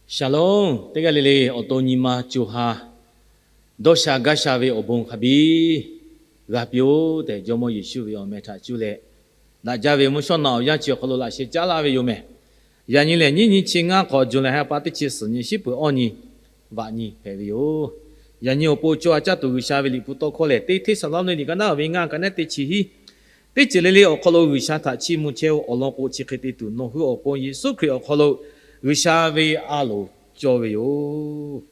Shalom, teˇ g'aˇ le le awˬ to nyi ma co ha dawˇ sha gaˇ sha ve awˬ bon hk'a biˇ g'a piˇ-oˆ tehꞈ, Jawˇmawˇ Yeˍsuˆ ve awˬ meh htaꞈ cuˇ leh daꞈ jaˇ ve mvuhˇ shawˉ naꞈ awˬ yanˇ chi awˬ hk'aw lo laꞈ sheh caˉ laˇ ve yoˬ mehˬ. Yaꞈ nyi lehˬ, nyiˇ nyi chi ngaˇ k'awꞈ July ha pa teˇ chi suhˍ nyi shiˉ peuˬ awˇ nyi vaꞈ nyi hpehꞈ ve yoˬ. Yaꞈ nyi awˬ pon caw a caˇ tuˬ G'uiˬsha ve liꞈ hpu tawˇ hkawˇ lehˬ, Teˇ Hteˇsaˍlawˇniˆ liꞈ ka naˉ ve ngaˇ ka naˉ teˇ chi hiˉ, teˇ ceuˬ le le awˬ hk'aw lo G'uiˬsha htaꞈ chiˇ mvuh chehˇ-oˆ. Awˬ lawn k'o, chi hk'e te tuˬ nawˬ hui awˬ pon Yeˍsuˆ Hkriꞈ awˬ hk'aw lo G'uiˬsha ve a loˍ cawˇ ve yoˬ.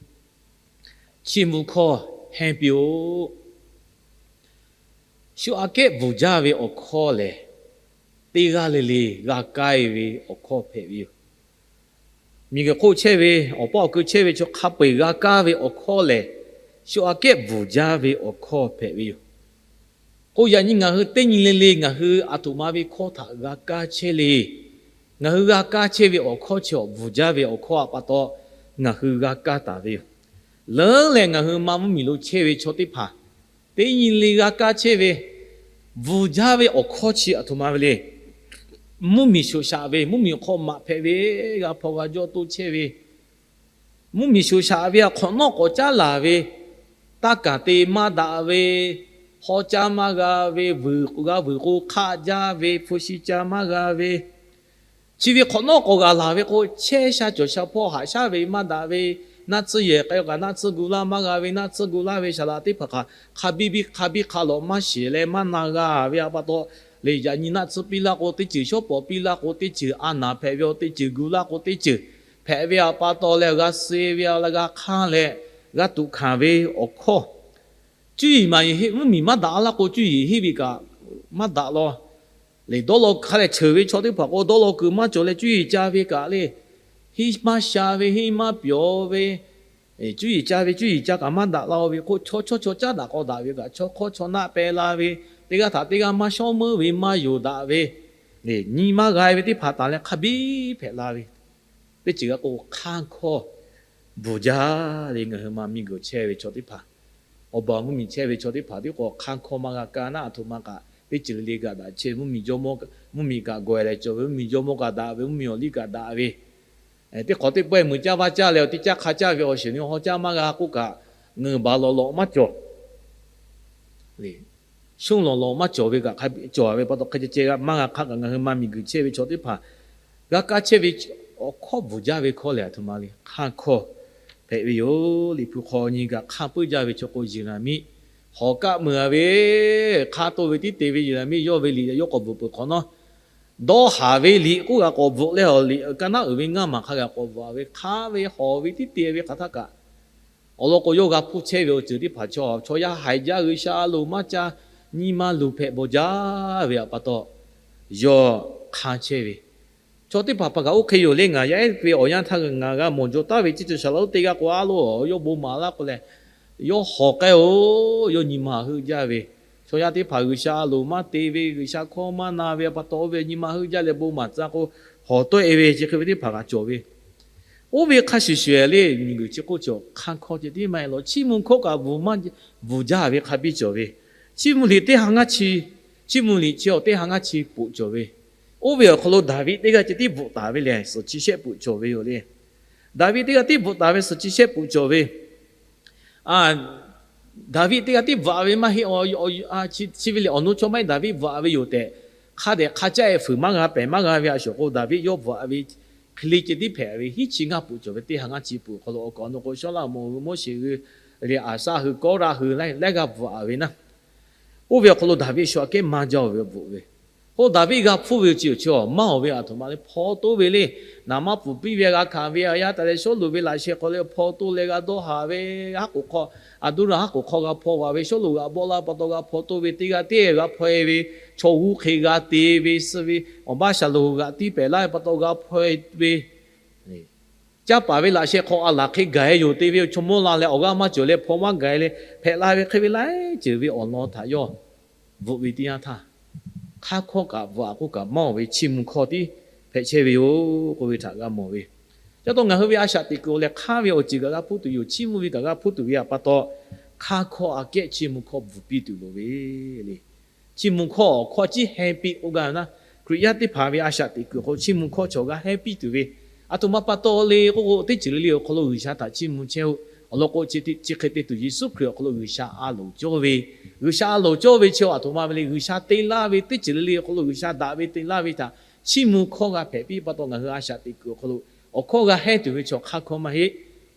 Chiˇ mvuh hkawˇ henˇ piˇ-oˆ. Shu aꞈ kehˉ bvuhˬ jaˇ ve awˬ hkawˇ lehˬ, teˇ g'aˇ le le g'a kaˇ-e ve awˬ hkawˇ hpehꞈ ve yoˬ. Miˬguiˬ hk'oˆ chehˇ ve, awˬ paˇ awˬ keu chehˇ ve chaw hk'a peu-eˬ g'a kaˇ ve awˬ hkawˇ lehˬ, shu aꞈ kehˉ bvuhˬ jaˇ ve awˬ hkawˇ hpehꞈ ve yoˬ. K'o, yaꞈ nyi ngaˬ hui teˇ nyi le le ngaˬ hui aˬ htoꞈ ma ve hkawˇ htaꞈ g'a kaˇ chehˇ le. Ngaˬ hui g'a kaˇ chehˇ ve awˬ hkawˇ chi awˬ bvuhˬ jaˇ ve awˬ hkawˇ a pa taw ngaˬ hui g'a kaˇ taˍ ve yoˬ. Leuˉ leh ngaˬ hui ma mvuhˇmiˬ lo chehˇ ve chaw teˇ hpaˍ teˇ nyi le g'a kaˇ chehˇ ve bvuhˬ jaˇ ve awˬ hkawˇ chi aˬ htoꞈ ma ve le. Mvuhˇmiˬ shoˍ shaꞈ ve, mvuhˇmiˬ awˬ hk'aw maꞈ hpehꞈ ve, g'a hpaw g'a jawˇ toˇ chehˇ ve, mvuhˇmiˬ shoˍ shaꞈ ve a hk'awꞈ nawˉ k'awꞈ caˉ laˬ ve, taˇ kaˍ te maˇ daꞈ ve, hawˉ caˇ maˇ g'a ve, vuiˬ g'a vuiˬ k'o hk'aˆ jaˇ ve, hpu shi ca maˇ g'a ve, chi ve hk'awꞈ nawˉ k'awꞈ g'a laˬ ve k'o, chehˇ sha cawˬ sha hpawˇ haꞈ shaˉ ve maˇ daꞈ ve, naˆ tsuhˇ yehˬ k'ai kaꞈ naˆ tsuhˇ gu laˇ maˇ g'a ve, naˆ tsuhˇ gu laˇ ve saˍ laꞈ teˇ hpaˍ hk'aˬ hk'a biˇ biˇ hk'a biˇ hk'a lawꞈ maˇ shiˍ leh maˇ na g'a ve a pa taw, le yaꞈ nyi naˆ tsuhˇ piˇ laˇ k'o teˇ ceuˬ, shawˉ pawˍ piˇ laˇ k'o teˇ ceuˬ, a naˍ hpehꞈ ve aˬ teˇ ceuˬ, gu laˇ k'o teˇ ceuˬ hpehꞈ ve a pa taw leh, g'a suh ve a leh g'a hk'aˇ leh g'a tuꞈ hkanˍ ve awˬ hkawˇ, cuˇ yiˍ maˍ yiˍ mvuhˇmiˬ maˇ daꞈ laˇ k'o, cuˇ yiˍ henˇ ve kaꞈ maˇ daꞈ law. Lehˬ, dawˇ law hk'a leh cheuˬ ve chaw teˇ hpaˍ k'o, dawˇ law kuiˬ maˇ cawˬ leh cuˇ yiˍ ca ve kaꞈ le, henˇ maˇ sha ve, henˇ maˇ pyawˬ ve, cuˇ yiˍ ca ve, cuˇ yiˍ ca kaꞈ maˇ daꞈ la ve k'o, chaw chawˇ chaw caˉ daꞈ k'aw daꞈ ve kaꞈ, chaw hk'awˇ chaw naˆ peh la ve, teˇ g'aˇ htaꞈ teˇ g'aˇ maˇ shawˉ meuˉ ve, maˇ yonˍ daꞈ ve, nyi maˇ g'a ve teˇ hpaˍ tanˬ leh hk'a biˇ hpehꞈ la ve, teˇ ceuˬ g'a k'o hk'aˇ hkawˇ bvuhˬ jaˇ le. Ngaˬ hui ma miˬguiˬ chehˇ ve chaw teˇ hpaˍ, awˬ baˬ mvuhˇmiˬ chehˇ ve chaw teˇ hpaˍ tiˉ k'o, hk'aˇ hkawˇ maˇ g'a kaˇ naˉ, aˬ htoꞈ ma kaꞈ teˇ ceuˬ le le kaꞈ daꞈ chehˇ. Mvuhˇmiˬ jawˇmawˇ, mvuhˇmiˬ kaꞈ gawˬ leh cawˬ ve, mvuhˇmiˬ jawˇmawˇ kaꞈ daꞈ ve, mvuhˇmiˬ awˬ liˇ kaꞈ daꞈ ve, teˇ hk'awꞈ teˇ pawehˇ muiˬ caˇ vaˇ caˇ leh awˬ teˇ caˇ hk'a caˇ ve awˬ shiˍ ni haw caˇ maˇ g'a k'oˆ kaꞈ, ngeuˍ baˬ lawꞈ lawꞈ maˇ cawˬ. Shonˇ lawˬ lawꞈ maˇ cawˬ ve kaꞈ, cawˬ ve pa taw hk'e ceh ceh maˇ g'a hk'aˇ kaꞈ, ngaˬ hui ma miˬguiˬ chehˇ ve chaw teˇ hpaˍ g'a kaˇ chehˇ ve awˬ hkawˇ bvuhˬ jaˇ ve hkawˇ lehˬ, aˬ htoꞈ ma le, hk'aˇ hkawˇ hpehꞈ ve yoˬ. Liꞈ hpu hk'aw nyi kaꞈ hk'aˇ puiˉ jaˇ ve chaw k'o, Yeˍraˍmiˆ hawˬ kaˆ meuˬ a ve, hk'aˇ toˇ ve tiˉ te ve Yeˍraˍmiˆ yawˇ ve liꞈ yawˇ k'awꞈ bvuhꞈ peuˬ hk'awꞈ nawˉ, dawˇ haˍ ve liꞈ k'oˆ g'a k'awꞈ bvuhꞈ leh, awˬ liꞈ ka naˉ uiˍ ve ngaˇ maˬ hk'a g'a k'awꞈ bvuhꞈ a ve, hk'aˇ ve hawˬ ve tiˉ te ve hk'aˬ htaˇ kaꞈ, awˬ lawn k'o, yawˇ g'a hpuˇ chehˇ ve awˬ ceuˬ teˇ hpaˍ chaw, chaw yaˇ haiˬ jaˇ, G'uiˬsha a loˍ maˇ ca, nyi ma luˬ hpehꞈ bawˬ jaˇ ve a pa taw, yawˇ hk'aˇ chehˇ ve chaw teˇ hpaˍ hpaˍ kaꞈ oˇ hk'e yoˬ le. Ngaˬ yaˇ ehˉ ve awˬ yanˇ htaˇ ngaˬ g'a mawˬ jaw taˍ ve ceˇ ceuˬ saˍ laꞈ oˇ teˇ g'aˇ k'o, a loˍ yawˇ bon maˍ laˇ k'o lehˬ, yawˇ hawˬ k'ai-o, yawˇ nyi ma heuˆ jaˇ ve, chaw yaˇ teˇ hpaˍ G'uiˬsha a loˍ maˇ te ve, G'uiˬsha hkawˇ maˇ na ve a pa taw, oˇ ve nyi ma heuˆ jaˇ leh bon maˍ tcuh k'o, hawˬ tawˆ-e ve chi hk'e ve teˇ hpaˍ kaꞈ cawˬ ve, oˇ ve hk'a shuˍ shuˍ le. Miˬguiˬ chi k'oˆ cawˬ, hk'aˇ hkawˇ ceh tiˉ maˇ heˆ law, chiˇ mvuh hkawˇ kaꞈ bvuhˬ jaˇ ve hk'a biˇ cawˬ ve, chiˇ mvuh liꞈ teˇ ha ngaˇ chi, chiˇ mvuh liꞈ chi awˬ teˇ ha ngaˇ chi poꞈ cawˬ ve, oˇ ve awˬ hk'aw lo Daˍviˆ teˇ g'aˇ ceh tiˉ bvuhꞈ taˍ ve lehˬ, suhˍ chi shehˆ poꞈ cawˬ ve yoˬ le. Daˍviˆ teˇ g'aˇ tiˉ bvuhꞈ taˍ ve suhˍ chi shehˆ poꞈ cawˬ ve, Daˍviˆ teˇ g'aˇ tiˉ bvuhꞈ-a ve maˇ heˆ. Chi ve lehˬ, awˬ nu chaw maˇ heˆ, Daˍviˆ bvuhꞈ-a ve yoˬ tehꞈ, hk'a dehꞈ hk'a caˇ-e fuiˍ maˇ g'a pehˬ maˇ g'a ve a shuˍ k'o, Daˍviˆ yawˇ bvuhꞈ-a ve hk'e le ceh tiˉ hpehꞈ ve hiˉ chi ngaˇ poꞈ cawˬ ve, teˇ ha ngaˇ chi poꞈ hk'aw lo awˬ kaˍ awˬ nu k'o, Sawˉlaꞈmonˍ hui, Moˉseˍ hui, leh Aˍsaˆ hui, Kawˇraˆ hui leh g'a bvuhꞈ-a ve naˉ, oˇ ve awˬ hk'aw lo Daˍviˆ shu aꞈ kehˉ maˇ jaˇ-oˬ ve bvuhꞈ ve, k'o Daˍviˆ g'a hpuˇ ve awˬ chi awˬ chi awˬ maˇ-oˬ ve, aˬ htoꞈ ma le hpaw toˇ ve le. Naˍ manˇ pfuhˍ piˇ ve g'a hkanˍ ve a yaˇ taˍ leh, Sawˉluꞈ ve laꞈ sheh hk'aw leh hpaw toˇ leh g'a dawˇ haˍ ve, haˉ k'oˍ hk'aw, Aˍduˇraˍ haˉ k'oˍ hk'aw g'a hpaw g'a ve, Sawˉluꞈ g'aꞈ bawˆ laˇ pa taw g'a hpaw toˇ ve, teˇ g'aˇ teˇ g'aˇ g'a hpaw-e ve, chaw g'uˇ hk'e g'a te ve, suh ve awˬ baˆ shaˍlonˍ g'aꞈ tiˇ pehˍ laˇ ve pa taw g'a hpaw-e ve, caˇ paˍ ve laꞈ sheh hk'aw a laˬ hk'e gaˬ-e yoˬ te ve, chaw mawˇ la leh awˬ g'aˇ maˇ cawˬ leh hpaw maˇ gaˬ-e leh hpehꞈ la ve hk'e ve laiˉ ceuˬ ve awˬ lawn htaꞈ yawˇ bvuhꞈ ve teˇ yanˇ htaˇ, hk'aˇ hkawˇ kaꞈ bvuhꞈ-a k'oˆ kaꞈ maˇ-oˬ ve chiˇ mvuh hkawˇ tiˉ hpehꞈ chehˇ ve yoˬ k'oˆ ve htaꞈ g'a mawˬ ve. Ca taw ngaˬ hui ve a shaꞈ teꞈ kuiˬ awˬ leh hk'aˇ ve awˬ ceuˬ kaꞈ g'a hpuˇ tuˬ yoˬ, chiˇ mvuh ve kaꞈ g'a hpuˇ tuˬ ve a pa taw, hk'aˇ hkawˇ aꞈ kehˉ chiˇ mvuh hkawˇ bvuhꞈ piˇ tuˬ loˍ ve le. Chiˇ mvuh hkawˇ awˬ hkawˇ ciˉ hehnˇ piˇ k'oˆ gaˇ ve naˉ, Hkriꞈ yaˇ teˇ hpaˍ ve a shaꞈ teꞈ kuiˬ hk'aw chiˇ mvuh hkawˇ chaw g'a hehnˇ piˇ tuˬ ve, Aˬ htoꞈ ma pa taw le k'oˆ k'o, teˇ ceuˬ le le awˬ hk'aw lo G'uiˬsha htaꞈ chiˇ mvuh chehˇ-oˆ. Awˬ lawn k'o, chi hk'e te tuˬ Yeˍsuˆ Hkriꞈ awˬ hk'aw lo G'uiˬsha a loˍ cawˇ ve, G'uiˬsha a loˍ cawˇ ve chi aˬ htoꞈ ma ve le, G'uiˬsha te laˇ ve teˇ ceuˬ le le awˬ hk'aw lo G'uiˬsha daꞈ ve te laˇ ve htaꞈ chiˇ mvuh hkawˇ g'a hpehꞈ piˇ pa taw, ngaˬ hui a shaꞈ teꞈ kuiˬ awˬ hk'aw lo awˬ hkawˇ g'a hehnˇ tuˬ ve chi awˬ hk'aˇ hkawˇ maˇ heˆ.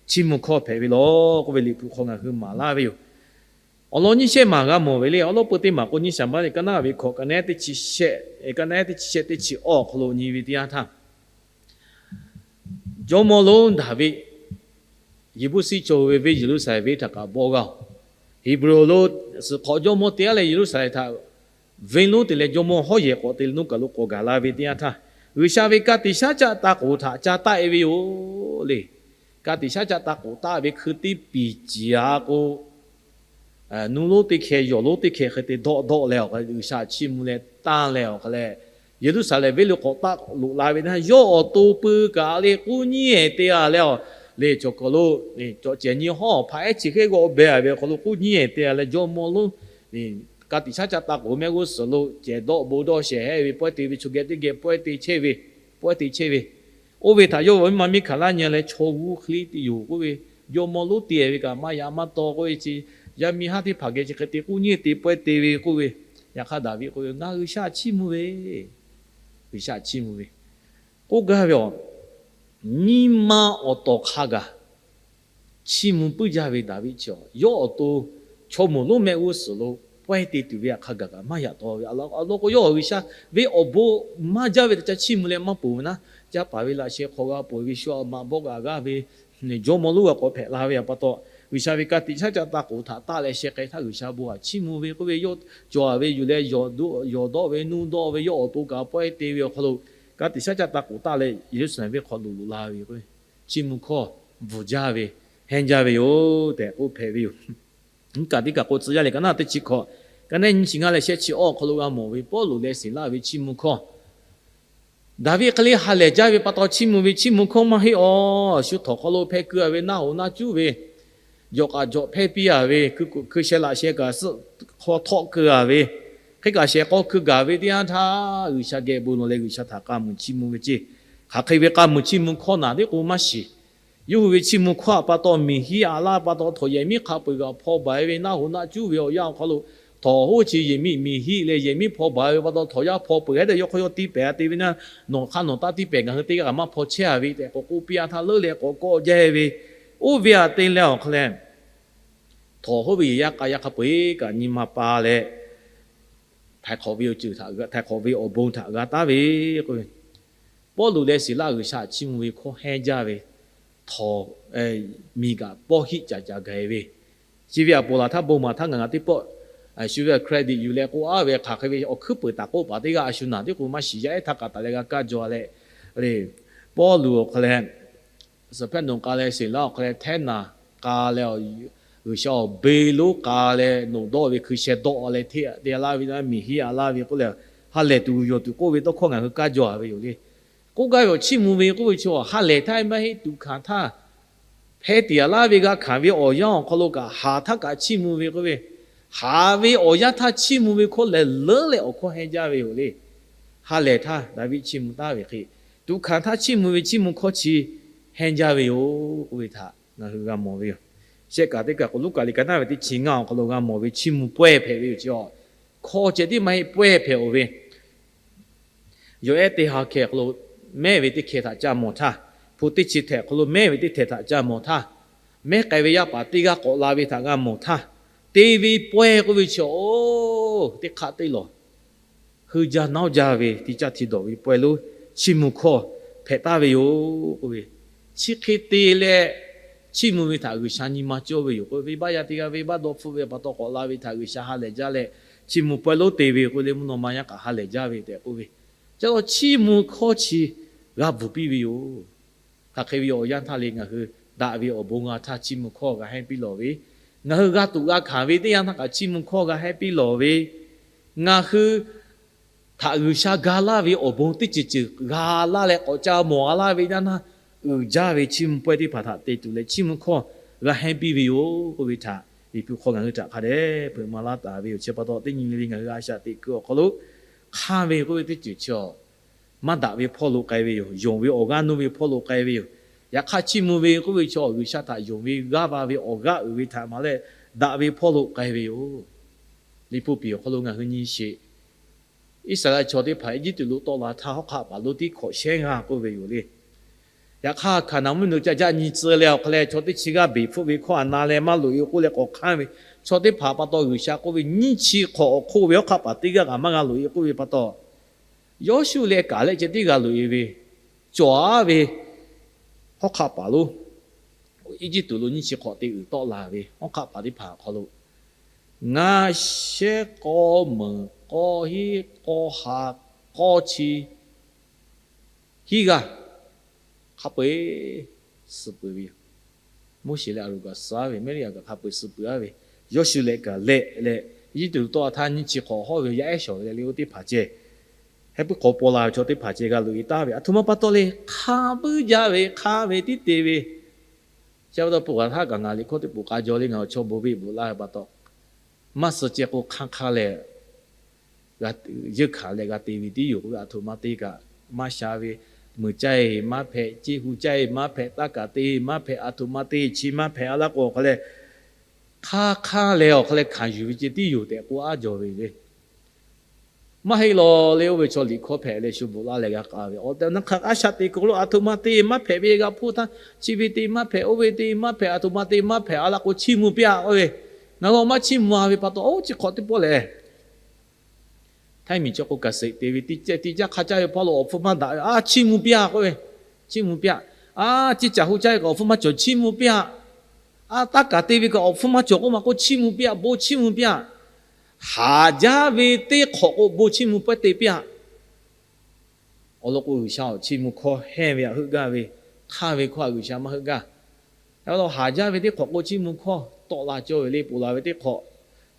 Chiˇ mvuh hkawˇ hpehꞈ ve law k'oˆ ve Liꞈ hpu hk'aw ngaˬ hui maˍ laˇ ve yoˬ. Awˬ lawn nyiˇ shehˆ maˬ g'a mawˬ ve le. Awˬ lawn peu teˇ maˬ k'o, nyiˇ Saˍmaˍriˆ ka naˉ ve hkawꞈ, ka naˉ teˇ chi shehˆ, ka naˉ teˇ chi shehˆ teˇ chi awˇ awˬ hk'aw lo nyi ve teˇ yanˇ htaˇ, jawˇmawˇ lonˉ Daˍviˆ Yeˍbuˆsiˆ chaw hui ve venˇ Yeˍruˆsaˍlehnˍ venˇ htaꞈ kaꞈ bawˆ g'a-oˬ. Heˍbronˍ lo suhˍ hk'awꞈ jawˇmawˇ te-a leh Yeˍruˆsaˍlehnˍ htaꞈ venˇ lonˉ te leh jawˇmawˇ hawˉ yehˬ k'awꞈ te leh nuˇ kaˬ lo k'awꞈ gaˬ la ve teˇ yanˇ htaˇ, G'uiˬsha ve ka tiꞈ shaˉ caˆ taˇ k'oˍ htaꞈ ca taˆ-e ve yoˬ le. Ka tiꞈ shaˉ caˆ taˇ k'oˍ taˆ ve hkui teˇ piˍ ciˍ-a k'o, nuˇ lonˉ teˇ hkeh yawˬ lonˉ teˇ hkeh hk'e te dawˆ dawˆ leh awˬ hk'a leh G'uiˬsha chiˇ mvuh leh tanˇ leh awˬ hk'a leh, Yeˍruˆsaˍlehnˍ venˇ lo k'awꞈ taˆ loꞈ la ve teˇ yanˇ, yawˇ awˬ to pui kaꞈ le k'uˉ nyiˉ-ehˍ te-a leh awˬ le cawˬ kaˬ lo cawꞈ cehˬ nyi hawˉ hpaꞈ ehˉ chi hk'e g'awˆ beh-a ve awˬ hk'aw lo k'uˉ nyiˉ-ehˍ te-a leh jawˇmawˇ lonˉ ka tiꞈ shaˉ caˆ taˇ k'oˍ mehˆ g'uˇ suhˍ lo cehˬ dawˆ bon dawˇ shehˍ hehˉ ve pawehˇ te ve chaw geh teˇ geh pawehˇ te chehˇ ve, pawehˇ te chehˇ ve, oˇ ve htaꞈ yawˇ ve maˇ miˇ hkanˍ laˇ nyi leh chaw g'uˇ hk'e le te yoˬ k'oˆ ve, jawˇmawˇ lonˉ te ve kaꞈ maˇ yaꞈ maˇ taw k'oˆ ve chi, yaˇ miˇ haˉ teˇ hpaˍ geh chi hk'e te k'uˉ nyiˉ te pawehˇ te ve k'oˆ ve, yaꞈ hk'aˇ Daˍviˆ k'oˆ ve, Ngaˬ G'uiˬsha chiˇ mvuh ve, G'uiˬsha chiˇ mvuh ve k'oˆ gaˇ ve awˬ, nyi ma awˬ tawˍ hk'a gaˬ chiˇ mvuh puiˉ jaˇ ve Daˍviˆ chi awˬ, yawˇ awˬ to chaw moˍ lonˉ mehˆ g'uˇ suhˍ lo pawehˇ te tuˬ ve htaꞈ hk'a gaˬ kaꞈ maˇ yaꞈ taw ve. Awˬ lawn k'o, yawˇ G'uiˬsha ve awˬ bon maˇ jaˇ ve htaꞈ ca chiˇ mvuh leh maˇ ponˬ ve naˉ, caˇ paˍ ve laꞈ sheh hk'awꞈ g'a peuˬ ve shu a maꞈ bawˆ g'aꞈ g'aˇ ve jawˇmawˇ lonˉ g'a k'awꞈ hpehꞈ la ve pa taw, G'uiˬsha ve ka tiꞈ shaˉ caˆ taˇ k'oˍ htaꞈ taˆ leh sheh k'ai htaˇ G'uiˬsha bon htaꞈ chiˇ mvuh ve k'oˆ ve, yawˇ cawˬ-a ve yuˬ leh yawˬ dawˆ ve nuˇ dawˆ ve yawˇ awˬ to kaꞈ pawehˇ te ve awˬ hk'aw lo, ka tiꞈ shaˉ caˆ taˇ k'oˍ taˆ leh Yeˍruˆsaˍlehnˍ venˇ hk'aw loꞈ loꞈ la ve k'o, chiˇ mvuh hkawˇ bvuhˬ jaˇ ve, hehnˇ jaˇ ve yoˬ tehꞈ k'oˆ hpehꞈ ve yoˬ. Nyi kaꞈ teˇ kaˬ k'o tcuh yaˇ leh ka naˉ teˇ chi hkawꞈ, ka naˉ nyi chi ngaˇ leh shehˆ chi awˇ awˬ hk'aw lo g'a mawˬ ve Pawˇluꞈ leh Siˍlaˆ ve chiˇ mvuh hkawˇ. Daˍviˆ hk'e le ha lehˬ jaˇ ve pa taw chiˇ mvuh ve chiˇ mvuh hkawˇ maˇ heˆ awˬ. Shu htawnˍ hk'aw lo hpeh keu-a ve naˆ hoꞈ naˆ cuˉ ve, jawꞈ k'aꞈ jawꞈ hpehˇ piˇ-a ve, hkui sheh laꞈ sheh kaꞈ suhˆ hk'aw htawˆ keu-a ve, hk'e kaꞈ shehˍ k'aw keu gaˬ ve teˇ yanˇ htaˇ, G'uiˬsha geh bon lawˬ leh G'uiˬsha htaꞈ k'a muiˬ chiˇ mvuh ve ceˇ. Hk'aˬ hk'e ve k'a muiˬ chiˇ mvuh hkawˇ naˬ tiˉ k'o maˇ shiˍ. Yawˇ hui ve chiˇ mvuh hkawˇ htaꞈ pa taw miˬ hiˆ aꞈ laˇ pa taw, htawnˍ yehˬ miˉ hk'a peu-eˬ kaꞈ hpaw baˬ-e ve naˆ hoꞈ naˆ cuˉ ve awˬ yanˇ awˬ hk'aw lo, htawnˍ hoˉ chi yehˬ miˉ miˬ hiˆ leh yehˬ miˉ hpaw baˬ-e ve pa taw, htawnˍ yaˇ hpaw peuˬ hehˉ tehꞈ yawˇ hk'aw yawˇ tiˇ pehˍ-a te ve naˆ, nawˬ hk'aˇ nawˬ taˇ tiˇ pehˍ, ngaˬ hui teˇ g'aˇ kaꞈ maˇ hpaw chehˇ-a ve tehꞈ k'awꞈ k'oˆ piˇ-a htaˇ, leuˉ leh k'awꞈ kawˆ jaˇ ve, oˇ ve aꞈ te leh awˬ hk'a leh, htawnˍ hoˉ ve yehˬ yaˇ k'a yaˇ hk'a peu-eˬ kaꞈ nyi ma pa leh, htaiˍ hk'awꞈ ve awˬ ceuˬ htaꞈ, htaiˍ hk'awꞈ ve awˬ bon htaꞈ g'a taˉ ve k'o, Pawˇluꞈ leh Siˍlaˆ G'uiˬsha chiˇ mvuh ve hkawˇ hehnˇ jaˇ ve, htawnˍ miˬ kaꞈ pawˇ hiˆ caˍ caˍ gaˬ-e ve, chi ve aꞈ poˬ laˬ htaˇ bon maˍ htaˇ ngaˬ ngaˬ teˇ pawˆ shu ve credit yuˬ leh k'oˆ aˉ ve hk'aˬ hk'e ve awˬ hkuiˉ peuˬ taˍ k'oˆ paˍ teˇ g'aˇ a shu naˬ tiˉ k'o maˇ shiˍ yaˇ ehˉ htaˇ kaꞈ taˍ leh g'a kaˇ jaw leh, Pawˇluꞈ awˬ hk'a leh Saˍhpehˇnoꞈ k'a leh Siˍlaˆ awˬ hk'a leh Htehˇnaˍ k'a leh, G'uiˬsha awˬ be lonˉ k'a leh noꞈ dawˆ ve hkui sheh dawˆ leh hteˇ te laˇ ve, miˬ hiˆ-a laˇ ve k'oˆ leh, ha lehˬ tuˬ yawˬ tuˬ k'oˆ ve tawˇ hkawˇ ngaˬ hui kaˇ jaw-a ve yoˬ le. K'oˆ gaˇ ve awˬ chiˇ mvuh ve k'oˆ ve chi ha lehˬ htaˇ maˇ heˆ, tuꞈ hkanˍ htaˇ hpeh tiꞈ-a laˇ ve g'a hkanˍ ve awˬ yanˇ awˬ hk'aw lo kaꞈ haˍ htaˇ kaꞈ chiˇ mvuh ve k'oˆ ve, haˍ ve awˬ yanˇ htaˇ chiˇ mvuh ve hkawˇ lehˬ leuˉ leh awˬ hkawˇ hehnˇ jaˇ ve yoˬ le. Ha lehˬ htaˇ Daˍviˆ chiˇ mvuh taˍ ve hk'e, tuꞈ hkanˍ htaˇ chiˇ mvuh ve chiˇ mvuh hkawˇ chi hehnˇ jaˇ ve yoˬ k'oˆ ve htaꞈ ngaˬ hui g'a mawˬ ve yoˬ. Shehˆ kaꞈ teˇ kaˬ k'o, Luˉkaꞈ liꞈ ka naˉ ve teˇ chi ngaˇ awˬ hk'aw lo g'a mawˬ ve chiˇ mvuh pawehˇ hpehꞈ ve yoˬ. Chi hkawˇ ceh tiˉ maˇ heˆ, pawehˇ hpehꞈ-oˬ ve, yawˬ ehˉ teˇ ha hkeh hk'aw lo mehˉ ve teˇ hkeh htaꞈ ca mawˬ htaˇ, hpu teˇ chi htehꞈ hk'aw lo mehˉ ve teˇ htehꞈ htaꞈ ca mawˬ htaˇ, mehˉ k'ai ve yaˇ paˍ teˇ g'aˇ k'awꞈ la ve htaꞈ g'a mawˬ htaˇ, te ve pawehˇ k'oˆ ve chi, oˇ teˇ hk'aˆ teˇ lawˬ heuˇ jaˇ nawˉ jaˇ ve teˇ caˇ hti dawˬ ve pawehˇ lonˉ chiˇ mvuh hkawˇ hpehꞈ taˍ ve yoˬ k'oˆ ve, chi hk'e te leh chiˇ mvuh ve htaꞈ G'uiˬsha nyi ma cawˇ ve yoˬ k'o, venˇbaˆ yaˇ teˇ g'aˇ venˇbaˆ dawˇ hpfuhˆ ve pa taw k'awꞈ la ve htaꞈ G'uiˬsha ha lehˬ jaˇ leh, chiˇ mvuh pawehˇ lonˉ te ve k'oˆ leh, mvuhˇ naw ma yaˇ kaꞈ ha lehˬ jaˇ ve tehꞈ k'oˆ ve, ca law chiˇ mvuh hkawˇ chi g'a bvuhˬ piˇ ve yoˬ. Hk'aˬ hk'e ve awˬ yanˇ htaˇ le ngaˬ hui daꞈ ve awˬ bon g'a htaˇ chiˇ mvuh hkawˇ g'a hehnˇ piˇ lawˬ ve, ngaˬ hui g'a tuꞈ g'a hkanˍ ve teˇ yanˇ htaˇ kaꞈ chiˇ mvuh hkawˇ g'a hehnˇ piˇ lawˬ ve, ngaˬ hui htaꞈ G'uiˬsha ga laˇ ve awˬ bon teˇ ceuˬ ceuˬ g'a laˇ leh k'awꞈ ca mawˬ g'a laˇ ve yaˇ naˇ, uiˍ jaˇ ve chiˇ mvuh pawehˇ teˇ hpaˍ htaꞈ te tuˬ leh chiˇ mvuh hkawˇ g'a hehnˇ piˇ ve yoˬ k'oˆ ve htaꞈ Liꞈ hpu hk'aw ngaˬ hui htaꞈ hk'a dehꞈ hpeuꞈ maˍ laˇ taˍ ve yoˬ. Chi pa taw teˇ nyi le le ngaˬ hui a shaꞈ teꞈ kuiˬ awˬ hk'aw lo hk'anˇ ve k'oˆ ve teˇ ceuˬ chi awˬ maˇ daꞈ ve hpawˇ lo k'ai ve yoˬ. Yonˍ ve awˬ g'aˇ nuˇ ve hpawˇ lo k'ai ve yoˬ. Yaꞈ hk'aˇ, chiˇ mvuh ve k'oˆ ve chaw G'uiˬsha htaꞈ yonˍ ve g'aˇ va ve awˬ g'aˇ uiˍ ve htaꞈ maˍ leh, daꞈ ve hpawˇ lo k'ai ve yoˬ. Liꞈ hpu piˍ awˬ hk'aw lo ngaˬ hui nyi sheˍ. Iˉsaˍreˍlaˆ chaw teˇ hpaˍ Eˇjiˇtuꞈ lo tawˆ la htaˇ, hawˉ hk'aˆ paˍ lonˉ tiˉ hkawꞈ shehˉ g'aˇ k'oˆ ve yoˬ le. Yaꞈ hk'aˇ, Hkaˍnanˍ mvuhˇmiˬ lo ca jaˆ nyi tcuh leh awˬ hk'a leh, chaw teˇ chi g'aˇ beˬ hpfuhˆ ve hkawˇ a na leh maˇ loꞈ-e k'oˆ leh k'awꞈ hk'anˇ ve chaw teˇ hpaˍ pa taw, G'uiˬsha k'oˆ ve nyiˇ chi hk'awꞈ awˬ hk'oˆ ve hawˉ hk'aˆ paˍ teˇ g'aˇ kaꞈ maˇ g'a loꞈ-e k'oˆ ve pa taw, Yawˇshuˆ leh Kaˍlehˆ ceh tiˉ g'a loꞈ-e ve, cawˬ-aˉ ve hawˉ hk'aˆ paˍ lonˉ, Eˇjiˇtuꞈ lo nyiˇ chi hk'awꞈ te uiˍ tawˆ la ve hawˉ hk'aˆ paˍ teˇ hpaˍ awˬ hk'aw lo, ngaˇ shehˉ k'awˇ meunˍ k'awˇ hiˉ k'awˇ ha k'awˇ chi hiˉ g'aˇ hk'a peu-eˬ suh peuˬ ve yoˬ. Moˉseˍ leh Aˍronˍ kaꞈ suh-aˉ ve, Meˇriˆaꞈ kaꞈ hk'a peu-eˬ suh peuˬ-aˉ ve, Yawˇshuˆ leh Kaˍlehˆ leh Eˇjiˇtuꞈ lo tawˆ la htaˇ nyiˇ chi hk'awꞈ hawˉ ve yaˇ ehˉ shawˍ ve leh liꞈ oˇ teˇ hpaˍ ceh, heh puiˉ k'awꞈ paw la ve chaw teˇ hpaˍ ceh g'a loꞈ-e taˍ ve, aˬ htoꞈ ma pa taw le, hk'a puiˉ jaˇ ve, hk'aˇ ve tiˉ te ve, chi pa taw peuˬ g'a htaˇ kaꞈ ngaˬ liꞈ hkawˇ teˇ poꞈ k'a jaw le, ngaˬ awˬ chaw bon ve bvuhꞈ laˇ ve pa taw, maˇ suh ceh k'o hk'aˇ hk'aˇ leh, yeunˇ hkanˍ leh g'a te ve tiˉ yoˬ k'oˆ ve, aˬ htoꞈ ma te kaꞈ maˇ sha ve, meuˬ caˇ-e maˇ hpehꞈ, ceˇ hu caˇ-e maˇ hpehꞈ, taˇ kaˍ te maˇ hpehꞈ, aˬ htoꞈ ma te chi maˇ hpehꞈ a laˇ k'o, awˬ hk'a leh hk'aˇ hk'aˇ leh awˬ hk'a leh hkanˍ yuˬ ve ceh tiˉ yoˬ tehꞈ k'oˆ aˉ jaw ve le. Maˇ heˆ lawˬ le, oˇ ve chaw liꞈ hkawˇ hpehꞈ leh shu bvuhꞈ laˇ leh g'a k'a ve, awˬ tehˬ awˬ na hk'aˇ a shaꞈ teꞈ kuiˬ lo aˬ htoꞈ ma te maˇ hpehꞈ ve g'a hpuˇ htaˇ, chi ve te maˇ hpehꞈ, oˇ ve te maˇ hpehꞈ, aˬ htoꞈ ma te maˇ hpehꞈ a laˇ k'o chiˇ mvuh piˇ-aꞈ k'oˆ ve, ngaˬ hui awˬ maˇ chiˇ mvuh-a ve pa taw, oˇ chi hk'awꞈ teˇ pawˆ lehˬ, htaiˇ miˬ chi k'o kaꞈ seꞈ te ve, tiꞈ caˇ hk'a caˇ ve hpawˇ lo awˬ hpfuhˇ maˇ daꞈ ve, a chiˇ mvuh piˇ-aꞈ k'oˆ ve, chiˇ mvuh piˇ-aꞈ. A, ceˇ caˬ hu caˇ ve kaꞈ awˬ hpfuhˇ maˇ cawˬ, chiˇ mvuh piˇ-aꞈ. A, taˇ kaˍ te ve kaꞈ awˬ hpfuhˇ maˇ cawˬ k'oˆ ma k'oˆ, chiˇ mvuh piˇ-aꞈ, bon chiˇ mvuh piˇ-aꞈ. Haˍ jaˇ ve teˇ hk'awꞈ k'o bon chiˇ mvuh pawehˇ te piˇ-aꞈ. Awˬ lawn k'o, G'uiˬsha awˬ chiˇ mvuh hkawˇ hehnˇ ve htaꞈ heuˆ gaˇ ve, hk'aˇ ve hkawˇ htaꞈ G'uiˬsha maˇ heuˆ gaˇ. Awˬ lawn haˍ jaˇ ve teˇ hk'awꞈ k'o chiˇ mvuh hkawˇ tawˆ la cawˇ ve le, poˬ la ve teˇ hk'awꞈ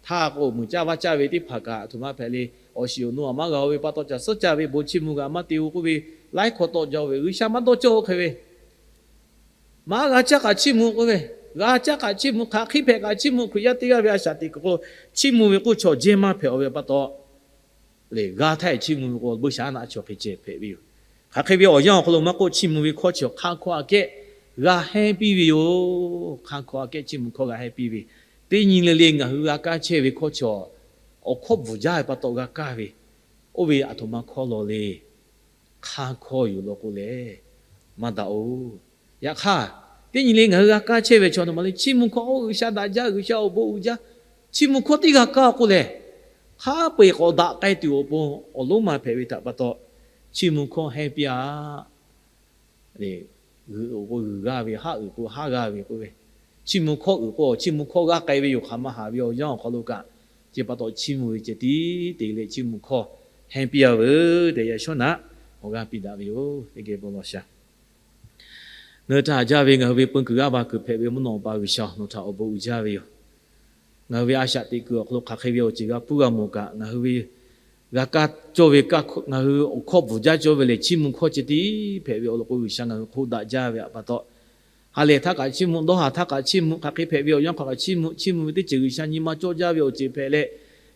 htaˇ k'o, meuˬ caˇ vaˇ caˇ ve teˇ hpaˍ kaꞈ aˬ htoꞈ ma hpehꞈ le, awˬ shiˍ awˬ nu aˬ maˇ g'a-o ve pa taw, caˬ suhˉ caˇ ve bon chiˇ mvuh kaꞈ maˇ te-o k'oˆ ve, laiˉ hkawˇ tawˆ jaˇ ve, G'uiˬsha maˇ dawˇ cawˇ-o hk'e ve, maˇ g'a caˇ kaꞈ chiˇ mvuh k'oˆ ve, g'a caˇ kaꞈ chiˇ mvuh, hk'aˬ hk'e hpehꞈ kaꞈ chiˇ mvuh, Hkriꞈ yaˇ teˇ g'aˇ ve a shaꞈ teꞈ kuiˬ k'o chiˇ mvuh ve k'oˆ chaw jehˇ maˇ hpehꞈ-o ve pa taw, lehˬ g'a htaˇ chiˇ mvuh ve k'o, buiˇshaˆaˉnaˆ chaw hk'e ceh hpehꞈ ve yoˬ. Hk'aˬ hk'e ve awˬ yanˇ awˬ hk'aw lo maˇ k'oˆ, chiˇ mvuh ve hkawˇ chi awˬ hk'aˇ hkawˇ aꞈ kehˉ g'a hehnˇ piˇ ve yoˬ. Hk'aˇ hkawˇ aꞈ kehˉ chiˇ mvuh hkawˇ g'a hehnˇ piˇ ve, teˇ nyi le le ngaˬ hui g'a kaˇ chehˇ ve hkawˇ chi awˬ hkawˇ bvuhˬ jaˇ ve pa taw g'a kaˇ ve, oˇ ve aˬ htoꞈ ma hkawˇ law le. Hk'aˇ hkawˇ yoˬ law k'o lehˬ, maˇ daꞈ-oˬ. Yaꞈ hk'aˇ, teˇ nyi le ngaˬ hui g'a kaˇ chehˇ ve chaw aˬ htoꞈ ma le, chiˇ mvuh hkawˇ oˇ G'uiˬsha daꞈ jaˇ, G'uiˬsha awˬ bon uiˍ jaˇ, chiˇ mvuh hkawˇ teˇ g'a kaˇ k'o lehˬ, hk'a peu-eˬ k'awꞈ daꞈ k'ai tuˬ awˬ pon awˬ lonˉ ma hpehꞈ ve htaꞈ pa taw, chiˇ mvuh hkawˇ hehnˇ piˇ-aꞈ. G'uiˬ k'o g'uiˬ g'aˇ ve, haˉ uiˍ k'o haˉ g'aˇ ve k'oˆ ve, chiˇ mvuh hkawˇ uiˍ k'o chiˇ mvuh hkawˇ g'aˇ k'ai ve yoˬ. Hk'aˬ ma haˍ ve awˬ yanˇ awˬ hk'aw lo kaꞈ, chi pa taw chiˇ mvuh ve ceh tiˉ te leh chiˇ mvuh hkawˇ hehnˇ piˇ-a veuˬ tehꞈ yaꞈ shawˉ naꞈ awˬ g'aˇ piˇ daꞈ ve yoˬ. Teˇ geh bon lawˬ shaˍ. Ngaˬ hui htaꞈ haꞈ jaˇ ve ngaˬ hui ve peun kuiˬ g'aˇ va kuiˬ hpehꞈ ve mvuhˇ naw pa G'uiˬsha, nawˬ htaꞈ awˬ bon uiˍ jaˇ ve yoˬ. Ngaˬ hui ve a shaꞈ teꞈ kuiˬ awˬ hk'aw lo hk'aˬ hk'e ve awˬ ceuˬ g'a pfuhˇ g'a mawˬ kaꞈ, ngaˬ hui ve g'a kaˇ cawˇ ve, ngaˬ hui awˬ hkawˇ bvuhˬ jaˇ cawˇ ve lehˬ, chiˇ mvuh hkawˇ ceh tiˉ hpehꞈ ve awˬ lawn k'o, G'uiˬsha ngaˬ hui hk'oˆ daꞈ jaˇ ve pa taw, ha lehˬ htaˇ kaꞈ chiˇ mvuh, dawˇ haˍ htaˇ kaꞈ chiˇ mvuh, hk'aˬ hk'e hpehꞈ ve awˬ yanˇ hk'aw kaꞈ chiˇ mvuh, chiˇ mvuh ve teˇ ceuˬ G'uiˬsha nyi ma cawˇ jaˇ ve awˬ ceuˬ hpehꞈ leh,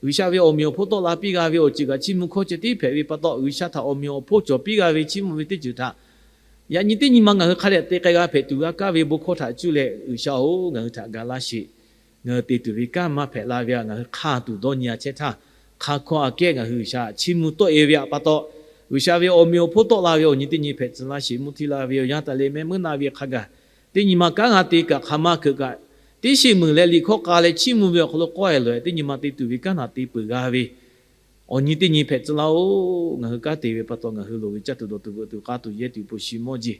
G'uiˬsha ve awˬ meꞈ awˬ hponˇ tawˆ la piˇ g'a ve awˬ ceuˬ kaꞈ chiˇ mvuh hkawˇ ceh tiˉ hpehꞈ ve pa taw, G'uiˬsha htaꞈ awˬ meꞈ awˬ hponˇ cawˬ piˇ g'a ve chiˇ mvuh ve teˇ ceuˬ htaꞈ yaꞈ nyi teˇ nyi ma ngaˬ hui hk'a dehꞈ te k'ai g'a hpehꞈ tuˬ g'a kaˇ ve bon hkawˇ htaꞈ cuˇ leh, G'uiˬsha-oˬ, ngaˬ hui htaꞈ ga laˇ sheˍ. Ngaˬ hui te tuˬ ve kanˉ maˇ hpehꞈ la ve htaꞈ ngaˬ hui hk'aˇ tuˬ dawˇ nyi-a chehˇ htaˇ, hk'aˇ hkawˇ aꞈ kehˉ ngaˬ hui G'uiˬsha chiˇ mvuh tawˆ-e ve htaꞈ pa taw, G'uiˬsha ve awˬ meꞈ awˬ hponˇ tawˆ la ve awˬ nyi teˇ nyi hpehꞈ tcuh laˇ sheˍ. Mvuhˇ htiˇ la ve awˬ yanˇ taˍ leh mehˆ meuˉ na ve hk'a gaˬ, teˇ nyi ma kanˉ g'a te kaꞈ hk'aˬ ma hkeuꞈ kaꞈ, teˇ sheˍ meuˬ leh liꞈ hkawˇ k'a leh chiˇ mvuh ve awˬ hk'aw lo k'awehˬ loꞈ-e, teˇ nyi ma te tuˬ ve kanˉ htaꞈ te peuˬ g'a ve awˬ nyi teˇ nyi hpehꞈ tcuh laˇ-oˬ. Ngaˬ hui kanˉ te ve pa taw ngaˬ hui loˍ ve caˇ tuˬ dawˬ tuˬ veuꞈ tuˬ k'a tuˬ yehˇ tuˬ po shi mawˇ jeˬ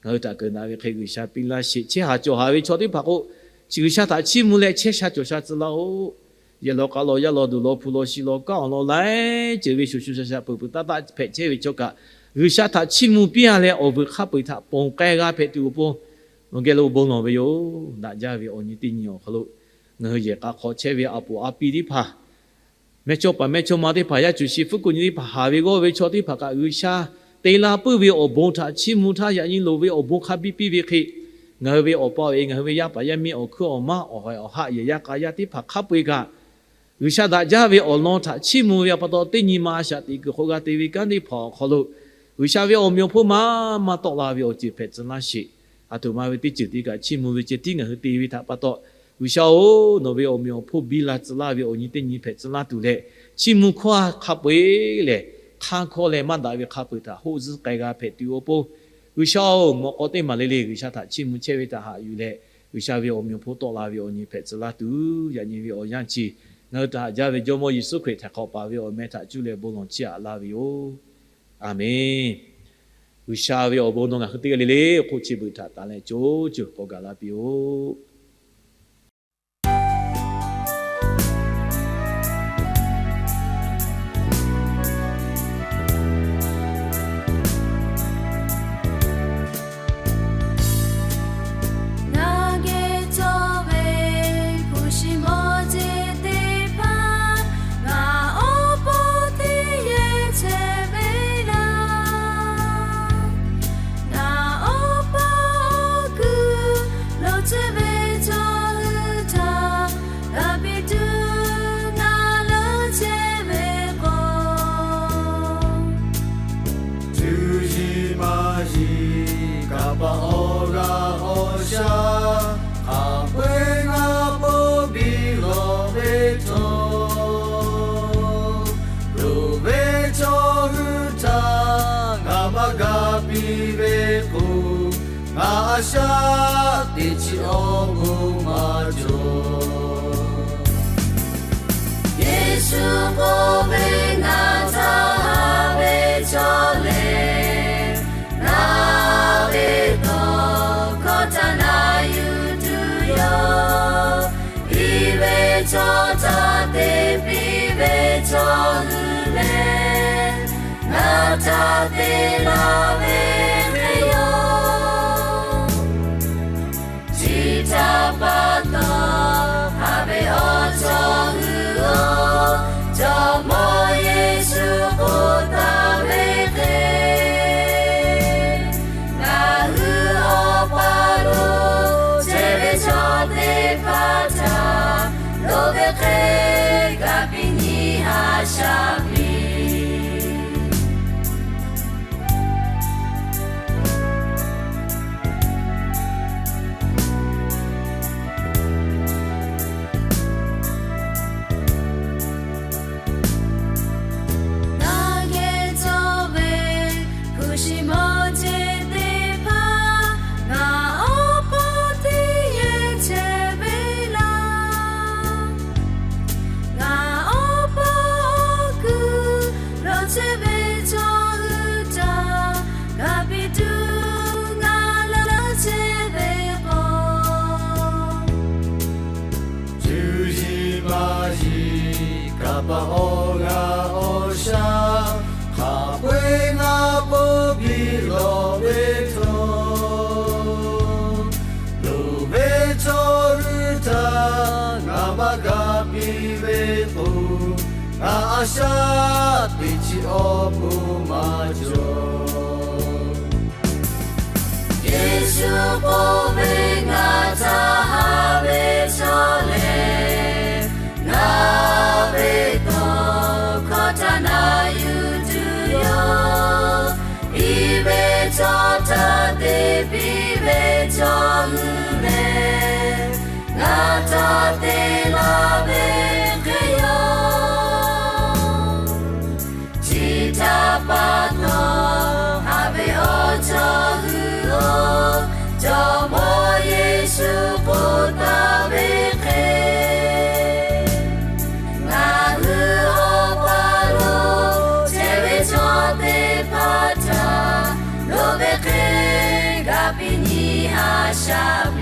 ngaˬ hui htaꞈ keunˍ daꞈ ve hk'e G'uiˬsha piˇ laˇ sheˍ. Chehˇ haˍ cawˬ haˍ ve chaw teˇ hpaˍ k'o, G'uiˬsha htaꞈ chiˇ mvuh leh chehˇ sha cawˬ sha tcuh laˇ-oˬ. Yehˬ law k'a law, yaˇ law duˬ law, hpu law shi law, kanˉ awˬ lawn laiˉ ceuˬ ve shoˍ shoˍ shaˍ shaˍ peuˬ peuˬ taˇ taˇ hpehꞈ chehˇ ve chaw kaꞈ, G'uiˬsha htaꞈ chiˇ mvuh piˇ-a leh awˬ vuiˬ hk'a peu-eˬ htaꞈ ponˬ k'ai g'a hpehꞈ tuˬ awˬ pon, nawˬ geh lo bon lawˬ ve yoˬ. Daꞈ jaˇ ve awˬ nyi teˇ nyi awˬ hk'aw lo ngaˬ hui yehˬ k'a hk'aw chehˇ ve a poˍ a pi teˇ hpaˍ, mehˇchawˇ paˍ mehˇchawˇma teˇ hpaˍ, yaˇ cuˬ shi fuˉ kuˬ nyi teˇ hpaˍ, haˍ ve g'awˇ ve chaw teˇ hpaˍ kaꞈ G'uiˬsha te la puiˉ ve awˬ bon htaꞈ chiˇ mvuh htaˇ yaꞈ nyi loˍ ve awˬ bon hk'a biˇ piˇ ve hk'e, ngaˬ hui ve awˬ pa awˬ e, ngaˬ hui ve yaˇ paˍ yaˇ miˇ, awˬ hkuiˉ awˬ maˇ, awˬ haiˬ awˬ haˆ, yehˬ yaˇ k'a yaˇ teˇ hpaˍ hk'a peu-eˬ kaꞈ, G'uiˬsha daꞈ jaˇ ve awˬ lawn htaꞈ chiˇ mvuh ve pa taw, teˇ nyi ma a shaꞈ teꞈ kuiˬ hk'oˆ g'a te ve kanˉ teˇ hpaˍ awˬ hk'aw lo G'uiˬsha ve awˬ meꞈ awˬ hponˇ maˇ maˇ tawˆ la ve awˬ ceuˬ hpehꞈ tcuh laˇ sheˍ. Aˬ htoꞈ ma ve teˇ ceuˬ teˇ kaꞈ chiˇ mvuh ve ceh tiˉ ngaˬ hui te ve htaꞈ pa taw, G'uiˬsha-oˬ, nawˬ ve awˬ meꞈ awˬ hponˇ biˇ la tcuh laˇ ve awˬ nyi teˇ nyi hpehꞈ tcuh laˇ tuˬ leh, chiˇ mvuh hkawˇ hk'a peu-eˬ lehˬ, hk'aˇ hkawˇ leh maˇ daꞈ ve hk'a peu-eˬ htaꞈ hoˆ zuhˇ k'ai g'a hpehꞈ tuˬ awˬ pon, G'uiˬsha-oˬ, mawꞈ k'aw teˇ maˬ le le G'uiˬsha htaꞈ chiˇ mvuh chehˇ ve htaꞈ haꞈ yuˬ leh, G'uiˬsha ve awˬ meꞈ awˬ hponˇ tawˆ la ve awˬ nyi hpehꞈ tcuh laˇ tuˬ, yaꞈ nyi ve awˬ yanˇ chi ngaˬ hui htaꞈ haꞈ jaˇ ve Jawˇmawˇ Yeˍsuˆ Hkriꞈ htaiˍ hk'awꞈ paˍ ve awˬ meh htaꞈ cuˇ leh bon lawˬ chiˇ aꞈ laˇ ve yoˬ. Aˍmenˍ. G'uiˬsha ve awˬ bon nawˬ ngaˬ hui teˇ g'aˇ le le awˬ hk'oˆ chi beuꞈ htaꞈ taˍ leh co ceuˬ k'awꞈ gaˬ la piˇ-oˆ. Ngaˬ geh cawˬ ve hpu shi mawˬ jeˬ teˇ hpaˍ, ngaˬ awˬ pon teˇ yehˬ chehˇ ve laˇ. Ngaˬ awˬ pon kuˬ lo chehˇ ve chaw hui htaꞈ g'a piˇ tuˬ, ngaˬ leuˉ chehˇ ve k'o, cuˇ yiˍ maˇ yiˍ kaˍ paˍ awˬ g'aˇ awˬ shaˉ hk'a peu-eˬ ngaˬ pon biˇ lawˬ ve htawˇ, loˍ ve chaw hui htaꞈ ngaˬ maˇ g'a piˇ ve k'o, ngaˬ a shaˉ teꞈ chi awˬ bon maˇ cawˬ. Yeˍsuˆ k'oˆ ve, Ngaˬ htaꞈ haˍ ve chaw lehˬ, ngaˬ ve tawˇ hkawˇ htaꞈ na yuˬ tuˬ yoˬ. Iˉ ve chaw htaꞈ te piˇ ve chaw hui lehˬ, ngaˬ htaꞈ te laˇ ve hk'e yoˬ. Chi htaꞈ pa taw, haˍ ve awˬ chaw hui-oˬ, Jawˇmawˇ Yeˍsuˆ k'oˆ taˍ ve hk'e, ngaˬ hui awˬ pa lo chehˇ ve chaw teˇ hpaˍ htaꞈ loˍ ve hk'e, g'a piˇ nyi a shaꞈ piˇ. Ngaˬ geh cawˬ ve hpu shi mawˬ jeˬ teˇ hpaˍ, ngaˬ awˬ pon teˇ yehˬ chehˇ ve laˇ. Ngaˬ awˬ pon kuˬ lo chehˇ ve chaw hui htaꞈ g'a piˇ tuˬ, ngaˬ leuˉ chehˇ ve k'o, cuˇ yiˍ maˇ yiˍ kaˍ paˍ awˬ g'aˇ awˬ shaˉ hk'a peu-eˬ ngaˬ pon biˇ lawˬ ve htawˇ, loˍ ve chaw hui htaꞈ ngaˬ maˇ g'a piˇ ve k'o, ngaˬ a shaˉ teꞈ chi awˬ bon maˇ cawˬ. Yeˍsuˆ k'oˆ ve, Ngaˬ htaꞈ haˍ ve chaw lehˬ, ngaˬ ve tawˇ hkawˇ htaꞈ na yuˬ tuˬ yoˬ. Iˉ ve chaw htaꞈ te piˇ ve chaw hui lehˬ, ngaˬ htaꞈ te laˇ ve hk'e yoˬ. Chi htaꞈ pa taw, haˍ ve awˬ chaw hui-oˬ, Jawˇmawˇ Yeˍsuˆ k'oˆ taˍ ve hk'e, ngaˬ hui awˬ pa lo chehˇ ve chaw teˇ hpaˍ htaꞈ loˍ ve hk'e, g'a piˇ nyi a shaꞈ